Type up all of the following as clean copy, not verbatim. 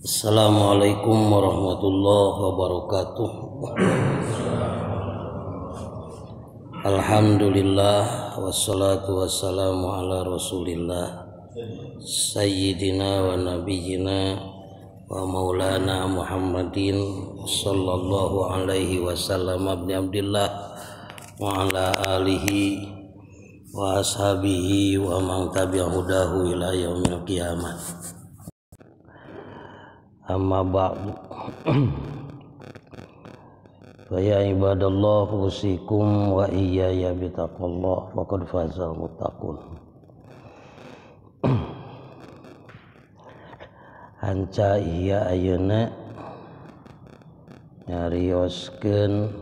Assalamualaikum warahmatullahi wabarakatuh. Alhamdulillah wassalatu wassalamu ala Rasulillah sayyidina wa nabiyyina wa maulana Muhammadin sallallahu alaihi wasallam ibn Abdillah wa ala alihi wa ashabihi wa man tabi'ahu ila yaumil qiyamah. Amma ba'du. Fa ya ibadallah usikum wa iyaya bitaqallah faqad fazal muttaqun. Hanca iya ayeuna nyarioskeun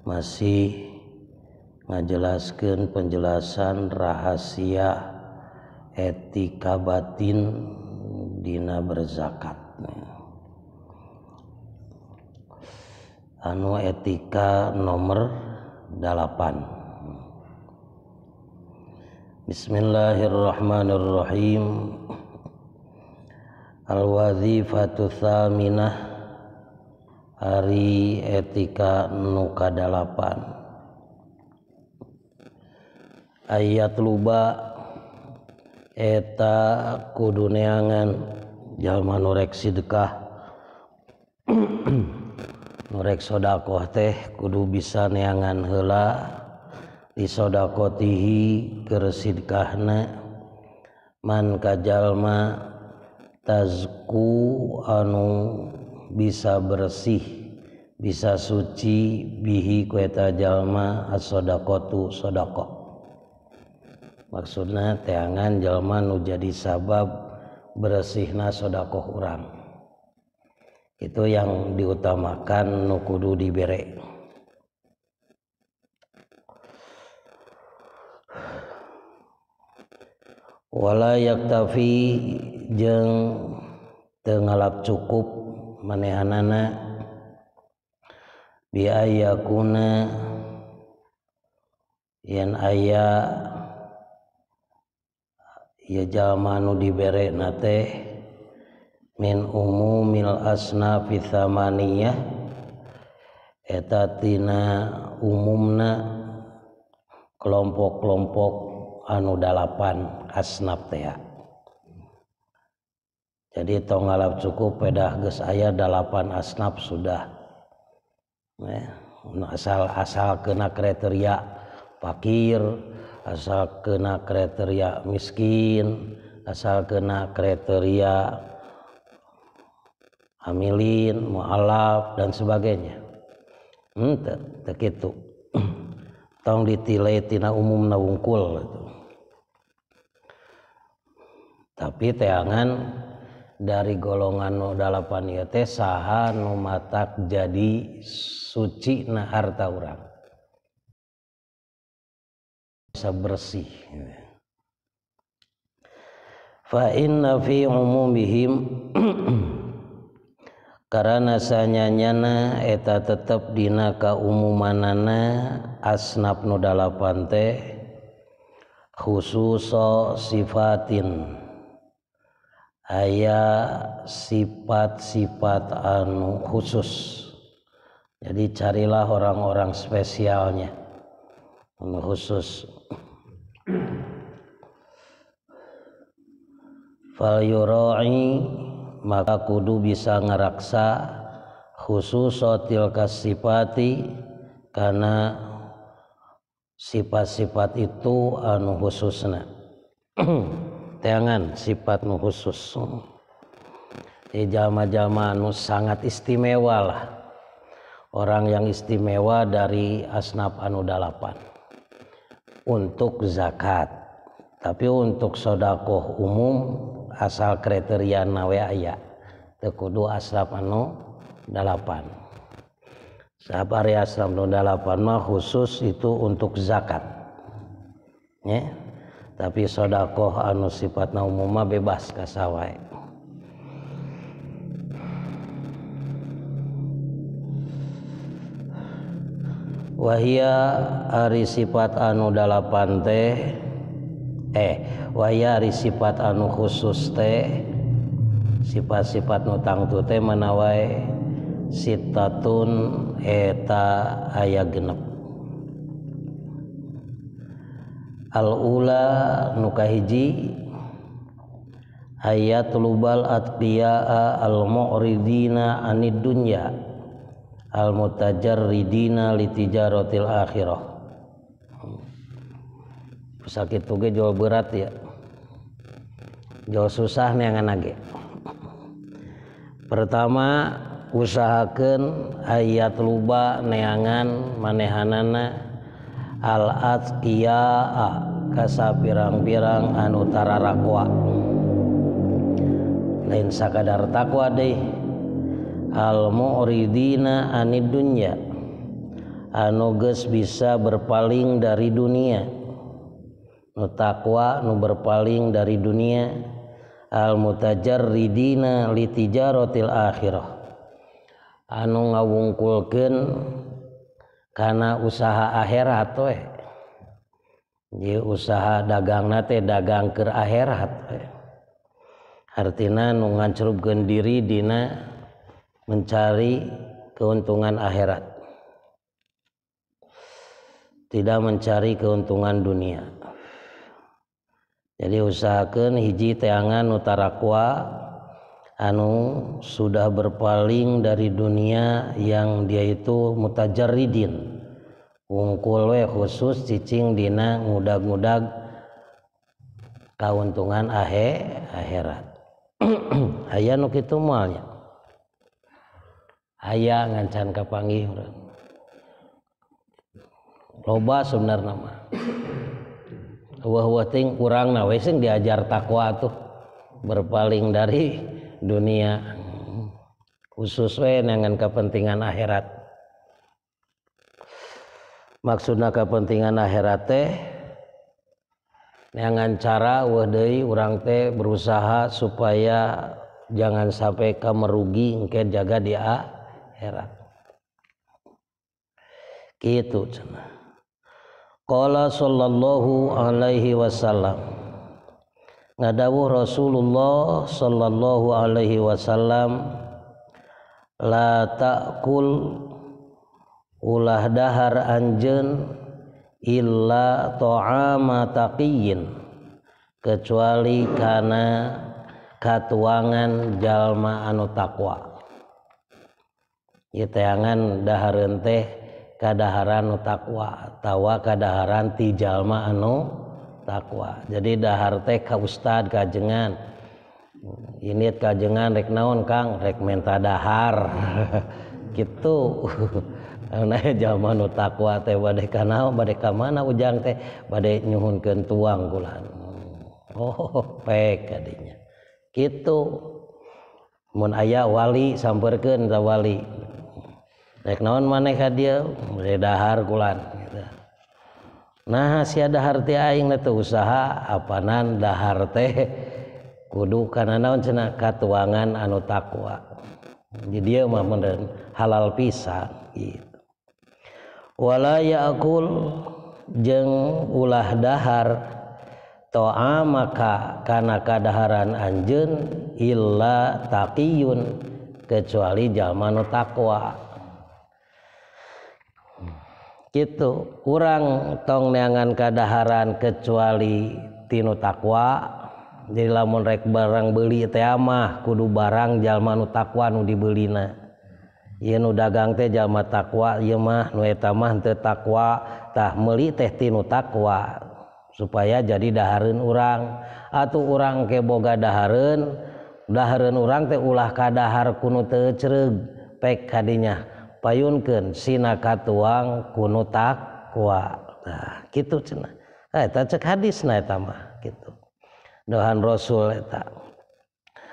masih ngajelaskeun penjelasan rahasia etika batin dina berzakat. Anu etika nomor 8. Bismillahirrahmanirrahim. Al-wazifatu tsaminah, hari etika nu kadalapan. Ayat luba eta kudu neangan jalma nu rek sedekah nu rek sodakoh teh kudu bisa neangan heula disodakotihi keur sedekahna man ka jalma tazku anu bisa bersih bisa suci bihi ku eta jalma as-sodakotu sodakoh. Maksudna teangan jalma nu jadi sabab bersihna sodakoh urang. Itu yang diutamakan nu kudu dibere. Wala yaktafi jeung teu ngalap cukup manehanana bi ayakuna yen aya ya jalma nu diberena teh min umumil asnafi tsamaniyah eta tina umumna kelompok-kelompok anu 8 asnaf teh. Jadi tong ngalap cukup pedah geus aya 8 asnaf sudah. Asal kena kriteria fakir, asal kena kriteria miskin, asal kena kriteria amilin, mualaf dan sebagainya. Teu kitu. Tong ditilai tina umumna wungkul itu. Tapi teangan dari golongan nu 8 ieu teh saha nu matak jadi suci na harta urang. Bisa bersih. Fa inna fi umumihim karana sanyanyana eta tetep dina kaumumanana asnaf nu 8 teh khususo sifatin aya sifat-sifat anu khusus. Jadi carilah orang-orang spesialnya anu khusus. Fal yura'i maka kudu bisa ngeraksa khususotil kasifati karena sifat-sifat itu anu khususna. Teangan sifat nu khusus. Di jalma-jalma anu sangat istimewa lah. Orang yang istimewa dari asnaf anu 8 untuk zakat. Tapi untuk sodakoh umum asal kriteria nawe aya teu kudu asnaf anu 8. Sabab ari asnaf nu 8 mah khusus itu untuk zakat. Ya. Tapi sodakoh anu sifatna umum mah bebas ka sawae. Wahia ari sifat anu 8 teh wahia ari sifat anu khusus teh Sifat-sifat nu tangtu teh mana wae sitatun eta aya genep. Al-ula nu kahiji ayat lubal atqiyaa al-mu'ridina anid dunya al-mutajarridina litijaratil akhirah. Sakit ge jual berat ya, jual susah neangan ge. Pertama usahakeun ayat luba neangan manehanana al-atqiyaa kasapirang-pirang anu tararakwa. Lain sakadar takwa deh, al-mu'ridina anid dunya anu geus bisa berpaling dari dunia, nu takwa nu berpaling dari dunia, al-mutajarridina litijaratil akhirah anu ngawungkulkeun kana usaha akhirat we. Jadi usaha dagangna teh dagang keur akhirat we. Artina nu ngancurubkeun diri dina mencari keuntungan akhirat, tidak mencari keuntungan dunia. Jadi usahakeun hiji teangan nu tarakwa anu sudah berpaling dari dunia yang dia itu mutajarridin, wungkul we khusus cicing dina ngudag-ngudag kauntungan akhirat. Aya nu kitu moal nya, aya ngancan kapanggih urang loba sebenarna mah. Wah-wah ting urangna we sing diajar takwa tuh berpaling dari dunia khusus we dengan kepentingan akhirat. Maksudna kepentingan akhirat teh dengan cara wah deui urang teh berusaha supaya jangan sampai ka merugi engke jaga di akhirat. Kitu cenah. Qala sallallahu alaihi wasallam, ngadawuh Rasulullah sallallahu alaihi wasallam, la ta'kul ulah dahar anjeun illa ta'ama taqiyyin kecuali kana katuangan jalma anu takwa. Ieu teangan dahareun teh kadaharan nu takwa tawa kadaharan ti jalma anu takwa. Jadi dahar teh ka ustad kajengan, ini kajengan rek naon Kang, rek menta dahar gitu. Nah jalma nu takwa teh bade ka naon, bade ka mana ujang teh, bade nyuhunkeun tuang kulan. Oh pek kadinya gitu. Mun aya wali sampeurkeun ka wali, rek naon maneh ka dieu, bade dahar kulan gitu. Nah sia dahar teh aing teh usaha apanan dahar teh kudu kana naon cenah katuangan anu takwa. Jadi dia mah meureun halal pisan gitu. Wala ya'kul jeung ulah dahar ta'amaka kana kadaharan anjeun illa taqiyun kecuali jalma nu takwa. Gitu, kurang tong neangan kadaharan kecuali tinu takwa. Jadi lamun rek barang beli teh mah kudu barang jalma nu takwa nu dibelina. Ieu nu dagang teh jalma takwa, ieu mah nu eta mah teu takwa, tah meuli teh tinu takwa supaya jadi dahareun urang. Atuh urang ke boga dahareun, dahareun urang teh ulah kadahar kunu teu cereug pek kadinya. Payunkeun sina katuang kunu takwa. Nah kitu cenah. Eta cek hadisna eta mah kitu. Dohan Rasul eta.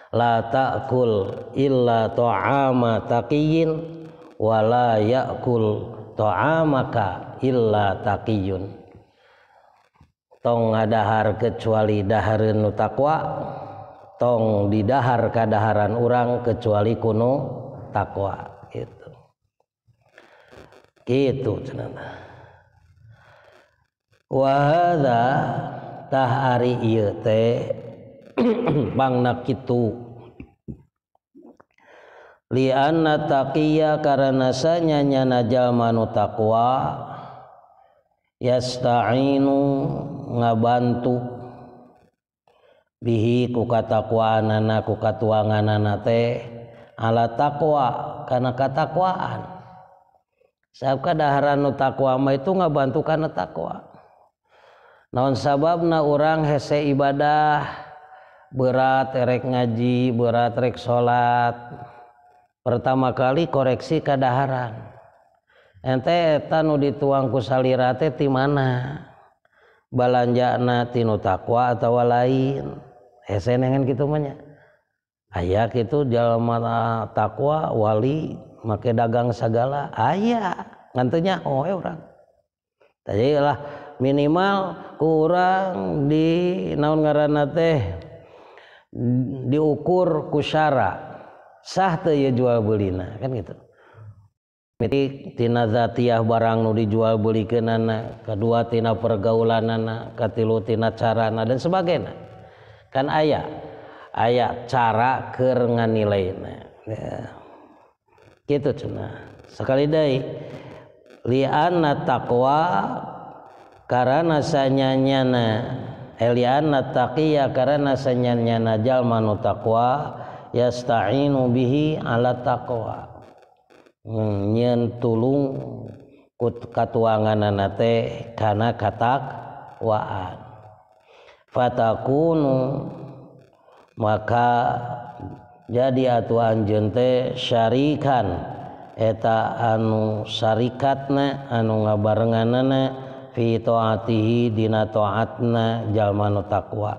La ta'kul illa ta'ama taqiyyin wa la ya'kul ta'amaka illa taqiyun. Tong ngadahar kecuali dahareun nu takwa, tong didahar kadaharan urang kecuali kunu takwa gitu. Gitu cenah. Wa hadza tah ari ieu teh pangna kitu Li'anna taqiyya karana sanyanya jalma nu taqwa yasta'inu ngabantu bihi ku katakwaanana ku katuanganana teh ala taqwa kana katakwaan. Sabab kadaharan nu taqwa mah itu ngabantu kana taqwa. Naon sababna urang hese ibadah berat erek ngaji, berat rek salat. Pertama kali koreksi kadaharan. Ente eta nu dituang ku salira teh ti mana? Balanjana ti nu takwa atawa lain. Hese nengan kitu mah nya. Aya kitu jalma takwa wali make dagang sagala aya ngan teu nyaho we urang. Tadi lah minimal kurang di naon ngaranna teh diukur ku syara sah teu ieu jual beulina kan gitu. Tina zatiyah barang nu dijual belikeunana, kedua tina pergaulanana, katilu tina carana dan sebagainya. Kan aya aya cara keur nganilaina. Ya. Kitu cenah. Sekali deui li'anna taqwa karana sanyanyana li'anna taqiyya karana sanyanyana jalma nu taqwa yasta'inu bihi ala taqwa. Nyeun tulung ku katuanganana teh kana katakwaan. Fatakunu maka jadi atuh anjeun teh syarikan eta anu syarikatna anu ngabarenganana fi taatihi dina taatna jalma nu taqwa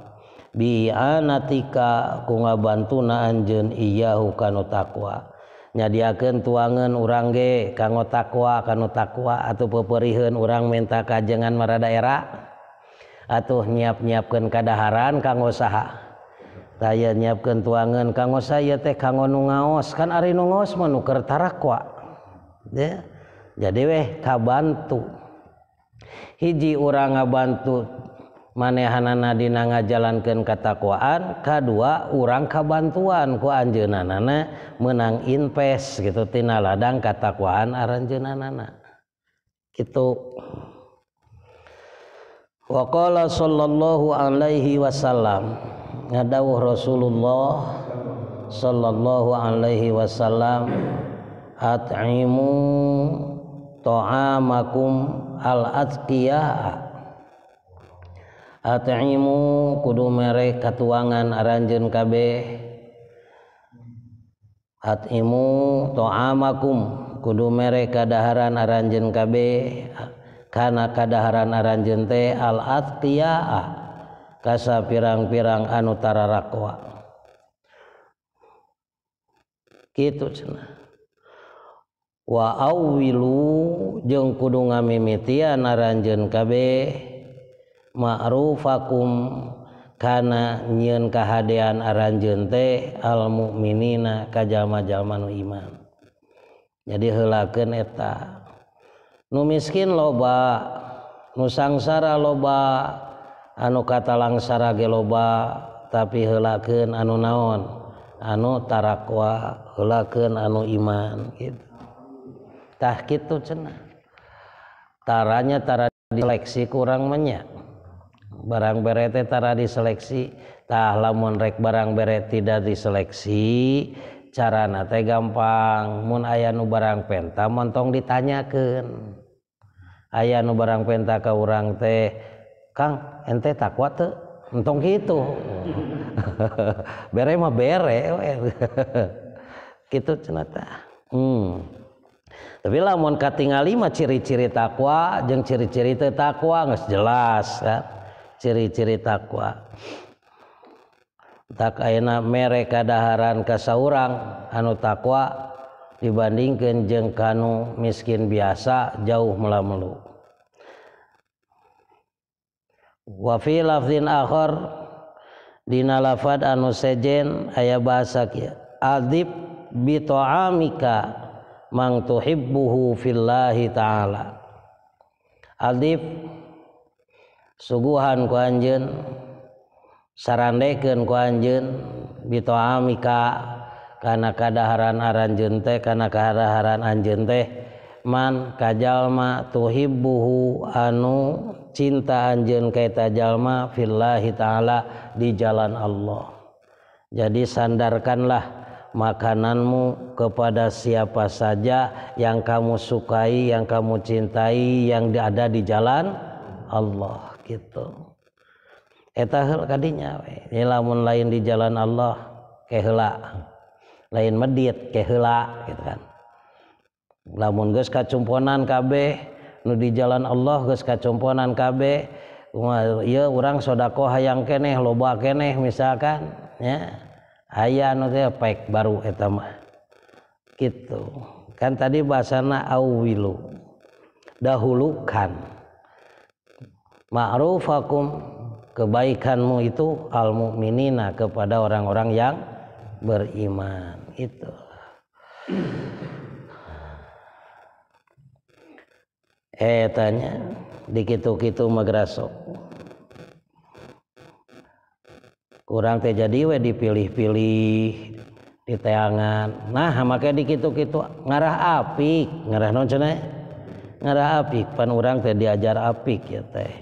bi anatika ku ngabantuna anjeun iyahu kanu taqwa. Nyadiakeun tuangeun urang ge kanggo takwa kanu takwa atuh peupeuriheun urang minta kajengan mara daerah atuh nyiap-nyiapkeun kadaharan kanggo saha taya nyiapkeun tuangeun kanggo saya teh kanggo nu ngaos kan ari nu ngaos mah nu keur tarakwa ya. Jadi weh kabantu hiji urang ngabantu manehanana dina ngajalankeun katakwaan, kadua urang kabantuan ku anjeunanana meunang invest gitu tina ladang katakwaan aranjeunanana kitu. Wa qala sallallahu alaihi wasallam ngadawuh Rasulullah sallallahu alaihi wasallam at'imu ta'amakum al-atqiya. At'imu kudu mere katuangan aranjeun kabeh. At'imu ta'amakum kudu mere kadaharan aranjeun kabeh kana kadaharan aranjeun teh al-atqiya kasa pirang-pirang anu tararakwa. Kitu cenah. Wa awwilu jeung kudu ngamimitian aranjeun kabeh ma'rufakum kana nyieun kahadean aranjeun teh al mukminina ka jalma-jalma nu iman. Jadi heulakeun eta nu miskin loba, nu sangsara loba, anu katalangsara ge loba, tapi heulakeun anu naon? Anu tarakwa, heulakeun anu iman gitu. Tah kitu cenah. Taranya tara diseleksi kurang menya. Barang bere teh tara diseleksi. Tah lamun rek barang bere tidak diseleksi, carana teh gampang. Mun aya nu barang penta montong ditanyakeun. Aya nu barang penta ka urang teh, Kang, ente takwa teu? Entong kitu. Bere mah bere we. Kitu cenah tah. Tapi lamun katingali mah ciri-ciri takwa jeung ciri-ciri teu takwa geus jelas kan. Ciri-ciri takwa. Tak ayeuna mere kadaharan ka saurang anu takwa dibandingkeun jeung kanu miskin biasa jauh melamelu. Wa fi lafdin akhar dina lafad anu sejen aya bahasa kieu adib bi ta'amika mang tuhibbuhu fillahi ta'ala. Adib suguhan ku anjeun, sarandekeun ku anjeun bi ta'amika kana kadaharan aranjeun teh kana kadaharan anjeun teh man kajalma tuhibbuhu anu cinta anjeun ka eta jalma fillahi ta'ala di jalan Allah. Jadi sandarkanlah makananmu kepada siapa saja yang kamu sukai, yang kamu cintai, yang ada di jalan Allah gitu. Eta heul kadinya we. Ini lamun lain di jalan Allah ke heula. Lain medit ke heula gitu kan. Lamun geus kacumponan kabeh nu di jalan Allah geus kacumponan kabeh, ieu urang sedekah hayang keneh loba keneh misalkan nya. Aya nu teh pek baru eta mah. Gitu. Kan tadi bahasana awilu. Dahulukan ma'rufakum, kebaikanmu itu al mukminina kepada orang-orang yang beriman itu. Tanya dikitu-kitu magrasok. Kurang teh jadi we dipilih-pilih di teangan. Nah, make dikitu-kitu ngarah apik, ngarah naon cenah? Ngarah apik, pan urang teh diajar apik ya teh.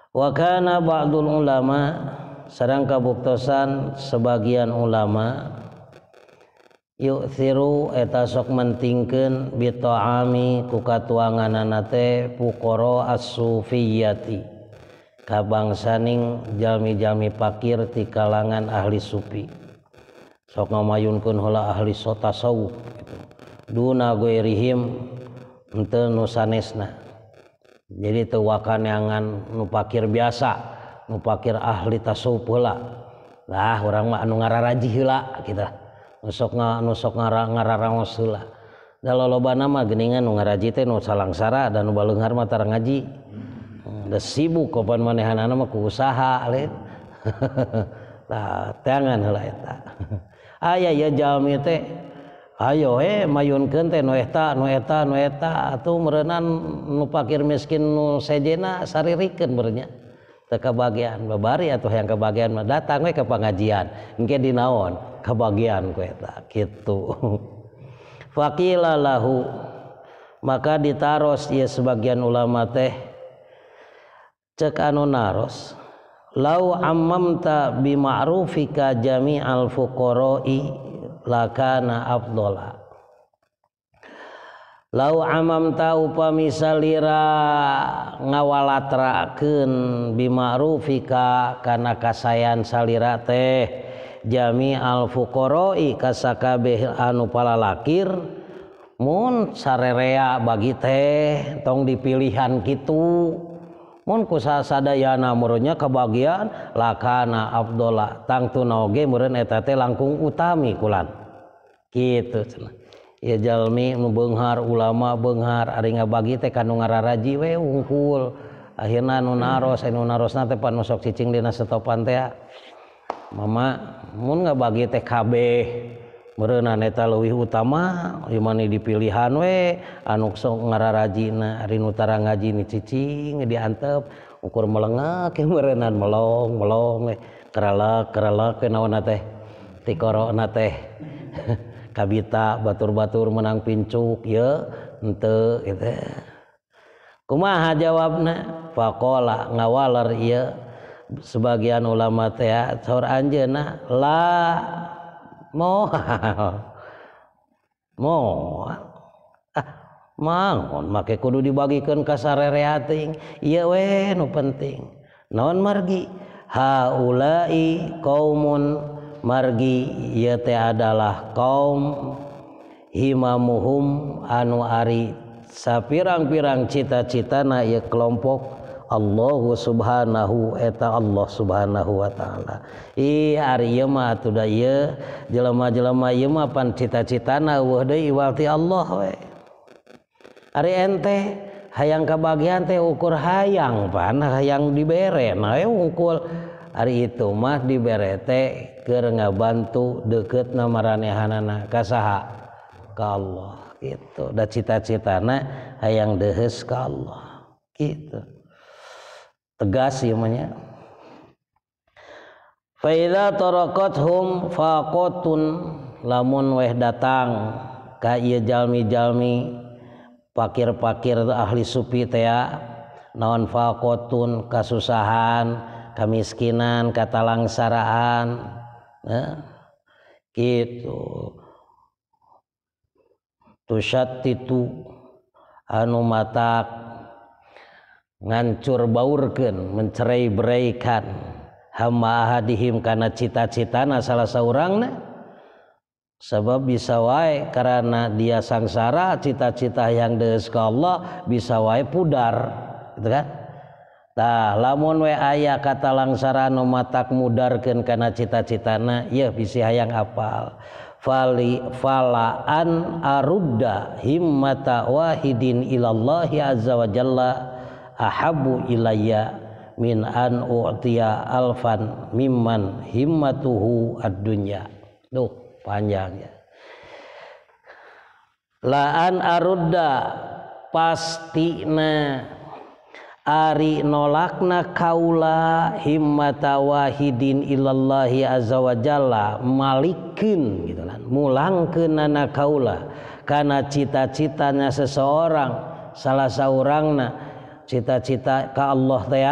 Wa kana ba'dul ulama, sareng kabuktosan sebagian ulama yu'thiru eta sok mentingkeun bi ta'ami ku katuanganana teh fuqara as-sufiyati kabangsaning jalmi-jalmi pakir ti kalangan ahli sufi. Sok ngamayunkeun heula ahli tasawuf gitu. Duna ghairihim henteu nu sanesna. Jadi teu wakaneangan nu pakir biasa, nu pakir ahli tasawuf heula. Lah urang mah anu ngararaji heula kitu. Nu sok ngararaos heula. Da lolobana mah geuningan nu ngaraji teh nu salangsara dan nu baleunghar mah tara ngaji. Da sibuk kapan manehanana mah ku usaha lain. Tah teangan heula eta. Aya ieu jalmi teh ayo mayunkeun teh nu eta nu eta nu eta atuh meureunan nu pakir miskin nu sejena saririkeun meureunnya. Teu kabagian babari atuh yang kabagian mah datang we ka pangajian. Engke dinaon kabagian ku eta kitu. Faqila lahu, maka ditaros ieu sebagian ulama teh cek anu naros lau ammamta bima'rufika jami'al fuqara'i lakana afdhala. Lau amamta upami salira ngawalatrakeun bima'rufika kana kasayan salira teh jami'al fuqara'i kasakabeh anu palalakir mun sarerea bagi teh tong dipilihan kitu mun ku sadayana meureunnya kebagian lakana afdhala tangtuna oge meureun eta teh langkung utami kulan kitu cenah. Ieu jalmi nu beunghar ulama beunghar ari ngabagi teh ka nu ngararaji we wungkul. Akhirna nu naros anu narosna teh pan nu sok cicing dina setopan teh mama mun ngabagi teh kabeh meureunna eta leuwih utama ieu mah dipilihan we anu sok ngararajina ari nu tara ngaji ni cicing diantep ukur melengak meureunnan melong melong we keralak keralak we naonna teh tikorona teh kabita batur-batur menang pincuk ye henteu kitu. Kumaha jawabna? Faqala ngawaler ieu sebagian ulama teh saur anjeunna la moal moal ah mangon make kudu dibagikeun ka sarerea teuing ieu we nu penting. Naon margi haula'i qaumun margi ieu teh adalah kaum himamuhum anu ari sapirang-pirang cita-citana ieu kelompok Allahu subhanahu eta Allah subhanahu wa ta'ala. Ih ari ieu mah atuh da ieu jelema-jelema ieu mah pan cita-citana eueuh deui iwal ti Allah we. Ari ente hayang kabagian teh ukur hayang pan hayang dibere nah we wungkul. Ari itu mah dibere teh keur ngabantu deukeutna maranehanana ka saha? Ka Allah gitu. Da cita-citana hayang deheus ka Allah gitu. Tegas ieu mah nya. Fa idza tarakathum faqatun lamun weh datang ka ieu jalmi-jalmi pakir-pakir ahli sufi teh naon faqatun kasusahan, kamiskinan, katalangsaraan, nah, gitu. Tusyattitu anu matak ngancur baurkeun, mencerai-beraikan hamma ahadihim kana cita-citana salah saurangna. Sebab bisa wae karena dia sangsara, cita-cita yang deus ka Allah bisa wae pudar, gitu kan? Tah lamun we aya kata langsara nu matak mudarkeun kana cita-citana, yeuh bisi hayang apal. Fali falaan arudda himmata wahidin ilallahi azza wa jalla ahabbu ilayya min an u'tiya alfan mimman himmatuhu ad-dunya. Duh, panjangnya. Laan arudda pastina ari nolakna kaula himmata wahidin ilallahi azza wa jalla malikeun gitu kan, mulangkeunana kaula kana cita-citanya seseorang salah saurangna cita-cita ka Allah teh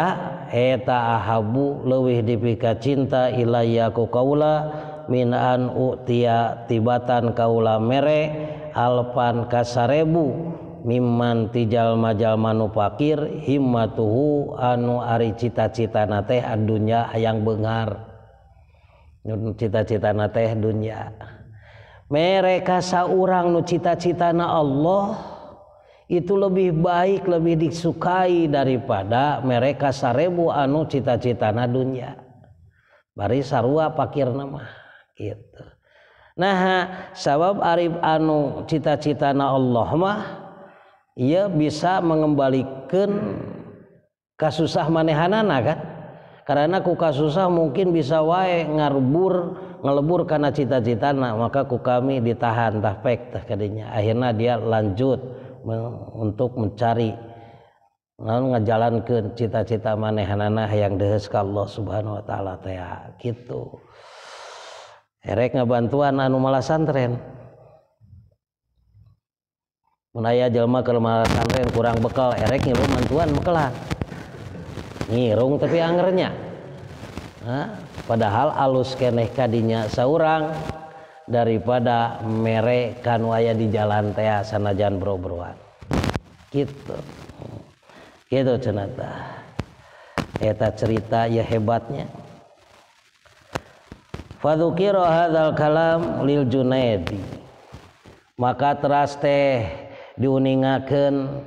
eta ahabu leuwih dipika cinta ilayya ku kaula min an utia tibatan kaula mere alpan kasarebu mimman ti jalma-jalma nu fakir himmatuhu anu ari cita-citana teh adunya hayang beunghar, cita-citana teh dunya. Mereka saurang nu cita-citana Allah itu lebih baik, lebih disukai daripada mereka sarebu anu cita-citana dunya. Bari sarua fakirna mah gitu. Nah, sabab arif anu cita-citana Allah mah ia bisa mengembalikan kasusah manehanana kan, karena ku kasusah mungkin bisa wae ngarbur ngelebur karena cita-citana, maka ku kami ditahan tah pek tah kadinya. Akhirnya dia lanjut untuk mencari lalu ngajalankeun cita-cita manehanana yang deheus ka Allah Subhanahu wa taala teh gitu. Erek ngabantuan anu malah santren. Mun aya jelema keur malah santren kurang bekal, erek ngilu bantuan bekelan. Ngirung tapi angernya. Nah, padahal alus keneh kadinya saurang daripada mere kanu aya di jalan teh sanajan bro-broan. Gitu. Gitu cenah tah. Eta cerita ya hebatnya. Fadzukira hadzal kalam lil Junaidi. Maka teras teh diuningakeun,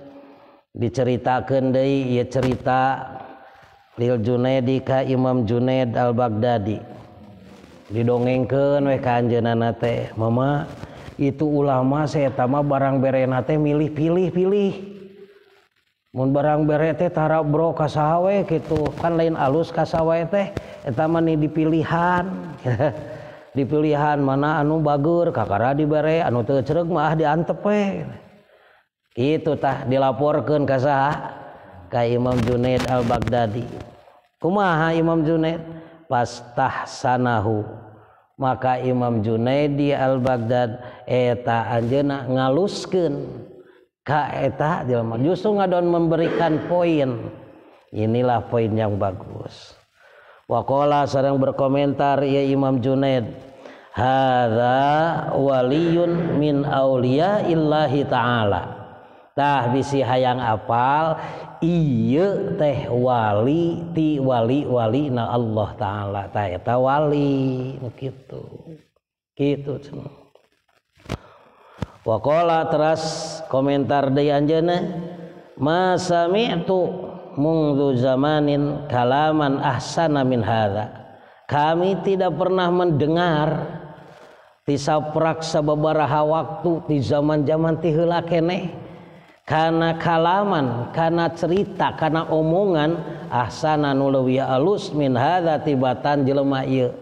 diceritakeun deui ieu cerita lil Junaidi ka Imam Junaid al-Baghdadi. Didongengkeun we ka anjeunna teh, mama itu ulama saeta mah barang berena teh milih-pilih-pilih. Mun barang bere teh tara bro ka saha we kitu, kan lain alus ka saha we teh, eta mah ni dipilihan. Dipilihan mana anu bager kakara dibere, anu teu cereg mah diantep we. Kitu tah dilaporkeun ka saha? Ka Imam Junaid al-Baghdadi. Kumaha Imam Junaid? Pastahsanahu. Maka Imam Junaidi al-Baghdad eta anjeunna ngaluskeun ka eta jelema, justru ngadon memberikan poin. Inilah poin yang bagus. Waqala sareng berkomentar ya Imam Junaid, hadza waliyun min auliya illahi ta'ala. Tah bisi hayang apal ieu teh wali ti wali-wali na Allah ta'ala. Tah eta wali nu kitu. Kitu cenah. Waqala teras komentar deui anjeunna, ma sami'tu mungdu zamanin kalaman ahsana min hadza. Kami tidak pernah mendengar ti saprak sababaraha waktu di zaman-zaman ti heula keneh kana kalaman, kana cerita, kana omongan ahsana nu leuwih alus min hadza tibatan jelema ieu.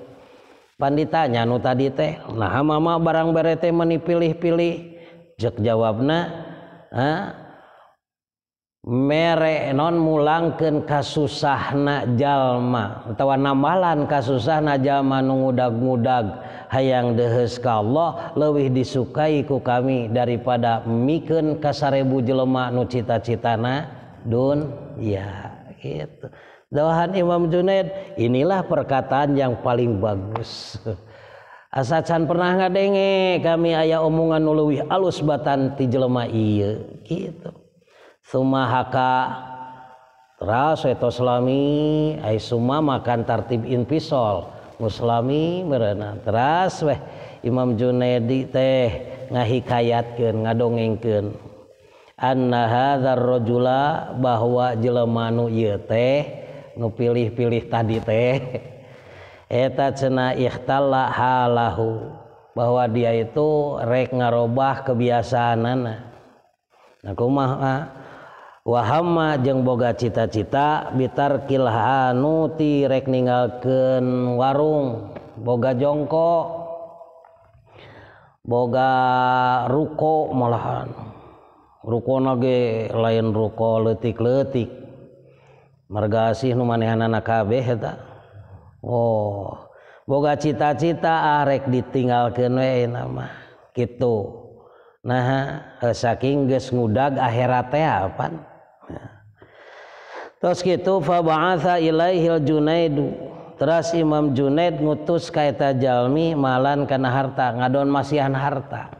Pan ditanya nu tadi teh, nah mama barang bere teh meuni pilih-pilih. Jek jawabna, ha? Mere non mulangkeun kasusahna jalma atawa nambalan kasusahna jalma nu ngudag-ngudag hayang deheus ka Allah leuwih disukai ku kami daripada mikeun ka 1000 jelema nu cita-citana dun ya gitu. Doahan Imam Junaid, inilah perkataan yang paling bagus. Asa can pernah ngadenge kami aya omongan nu leuwih alus batan ti jelema ieu gitu. Suma haka teras eta selami ai suma makan tartib infisol muslami meureunan teras weh Imam Junaidi teh ngahikayatkeun ngadongengkeun anna hadzal rajula bahwa jelema nu ieu teh nu pilih-pilih tadi teh eta cenah ikhtalla halahu bahwa dia itu rek ngarobah kebiasaanana. Nah kumaha wahamma jeung boga cita-cita bitarkil hanuti rek ninggalkeun warung boga jongkok boga ruko malahan rukona ge lain ruko leutik-leutik marga asih nu manehanana kabeh eta. Oh boga cita-cita rek ditinggalkeun we mah kitu. Nah saking geus ngudag akhirat teh apan. Terus kitu fa ba'atha ilaihil Junaidu. Terus Imam Junaid ngutus ka eta jalmi malan kana harta, ngadon masihan harta.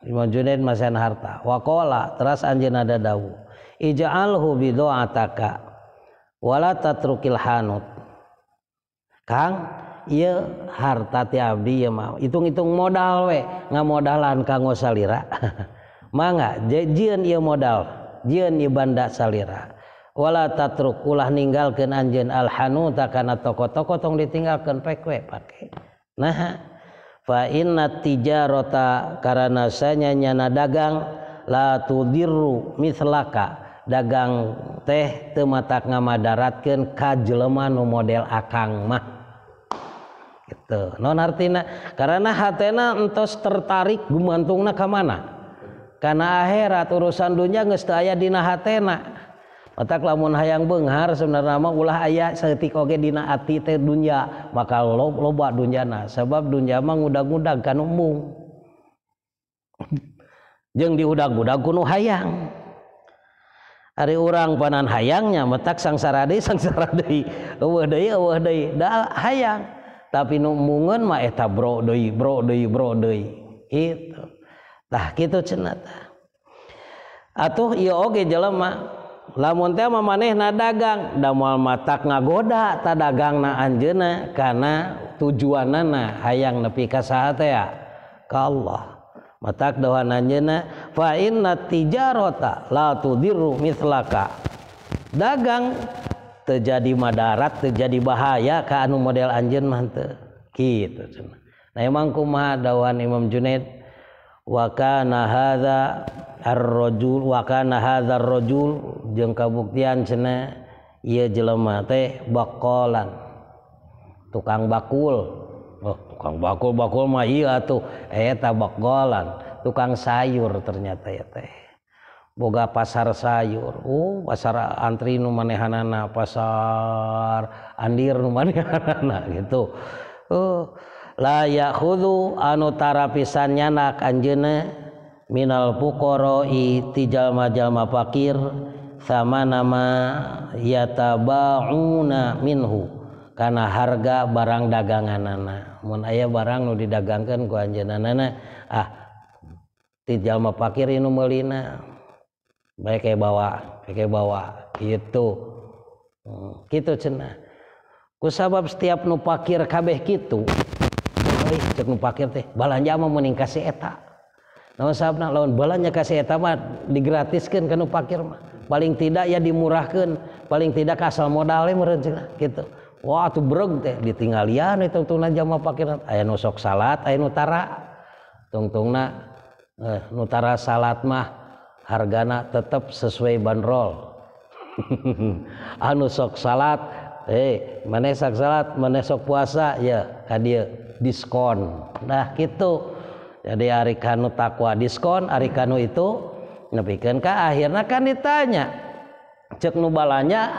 Imam Junaid masihan harta. Waqala terus anjeunna dawuh, ij'alhu bid'ataka wala tatrukil hanut. Kang, ieu harta ti abdi ieu mah hitung-hitung modal we, ngamodalan kanggo salira. Mangga jieun ieu modal, jieun ieu banda salira. Wala tatruk ulah ninggalkeun anjeun alhanuta kana toko-toko tong ditinggalkeun pek we pake. Nah, fa inna tijarata karana sanya nyana dagang la tudirru mithlaka dagang teh teu matak ngamadaratkeun ka jelema nu model akang mah. Gitu. Non artina karena hatena entos tertarik gumantungna ka mana? Kana akhirat urusan dunya geus teu aya dina hatena. Matak lamun hayang beunghar sebenarnya mah ulah aya saeutik oge dina ati teh dunya, maka loba dunyana sebab dunya mah ngudag-ngudag ka nu embung. Jeung diudag-udag ku nu hayang. Ari urang panan hayangnya matak sangsara deui, eueuh deui da hayang. Tapi nu embungeun mah eta bro deui, bro deui, bro deui. Kitu. Tah kitu cenah tah. Atuh ieu oge jelema lamun teh mah manehna dagang da moal matak ngagoda ta dagangna anjeunna kana tujuanana hayang nepi ka saha teh ka Allah. Matak doan anjeunna fa inna tijarata la tudirru mithlaka. Dagang terjadi madarat, terjadi bahaya ka anu model anjeun mah teu. Kitu cenah. Nah emang kumaha dawan Imam Junaid wa kana hadza ar-rajul wa kana hadza ar-rajul jeung kabuktian cenah ieu jelema teh baqalan tukang bakul. Oh, tukang bakul mah ieu atuh eta baqalan tukang sayur ternyata ya teh. Boga pasar sayur, pasar antri nu manehanana, pasar andir nu manehanana gitu. La ya'khudhu anu tarapisan nyanak anjeunna minal fuqara'i ti jalma-jalma fakir sama nama yatabauna minhu kana harga barang daganganana. Mun aya barang nu didagangkeun ku anjeunna ah ti jalma fakir nu meulina baik kayak bawa gitu. Gitu cenah. Kusabab setiap nu fakir kabeh kitu euy cek nu fakir teh balanja mah mending ka si eta. Naon sababna lamun balanja ka si eta mah digratiskeun ka nu fakir mah. Paling tidak ya dimurahkeun, paling tidak asal modalnya meureun cenah gitu. Wah atuh breg teh ditinggalian itu tungtungna jalma fakir aya nu sok salat, aya nu tara. Tungtungna nu tara salat mah hargana tetap sesuai bandrol. Anu sok salat, maneh sok salat, maneh sok puasa, ya ka dieu diskon. Nah gitu. Jadi ari kanu takwa diskon, ari kanu itu nepikeun ka akhirna kan ditanya. Cek nu balanja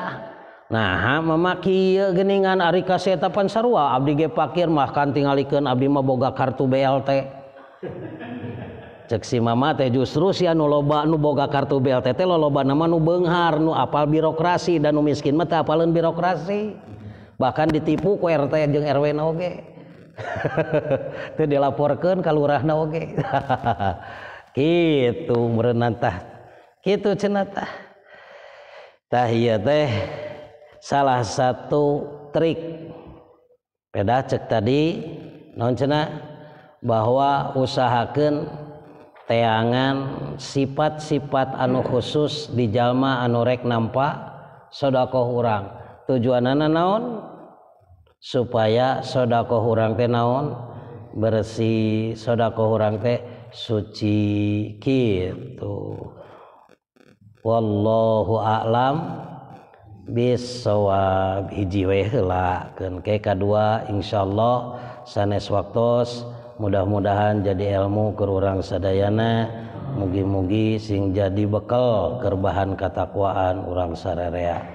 nah mama kieu geuningan ari ka si eta pan sarua abdi ge pakir mah kan tingalikeun abdi mah boga kartu BLT. Cek si mama teh justru si anu loba nu boga kartu BLT teh lolobana mah nu beunghar nu apal birokrasi dan nu miskin mah teu apaleun birokrasi. Bahkan ditipu ku RT jeung RW na oge. Teu dilaporkeun ka lurahna oge. Kitu meureunna tah. Kitu cenah tah. Tah ieu teh salah satu trik. Pedah cek tadi naon cenah bahwa usahakeun teangan sifat-sifat anu khusus di jalma anu rek nampa sedekah urang. Tujuanana naon? Supaya sedekah urang teh naon? Bersih, sedekah urang teh suci gitu. Wallahu a'lam bissawab. Hiji we heula keun ke kadua insyaallah sanes waktos mudah-mudahan jadi ilmu keur urang sadayana, mugi-mugi sing jadi bekal keur bahan katakwaan urang sararea.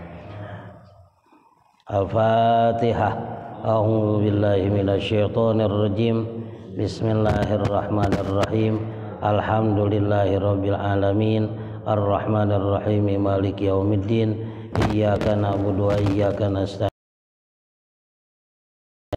Al-Fatihah. A'udzu billahi minasyaitonir rajim. Bismillahirrahmanirrahim. Alhamdulillahirabbil alamin. Arrahmanirrahim. Maliki yaumiddin. Iyyaka na'budu wa iyyaka nasta'in.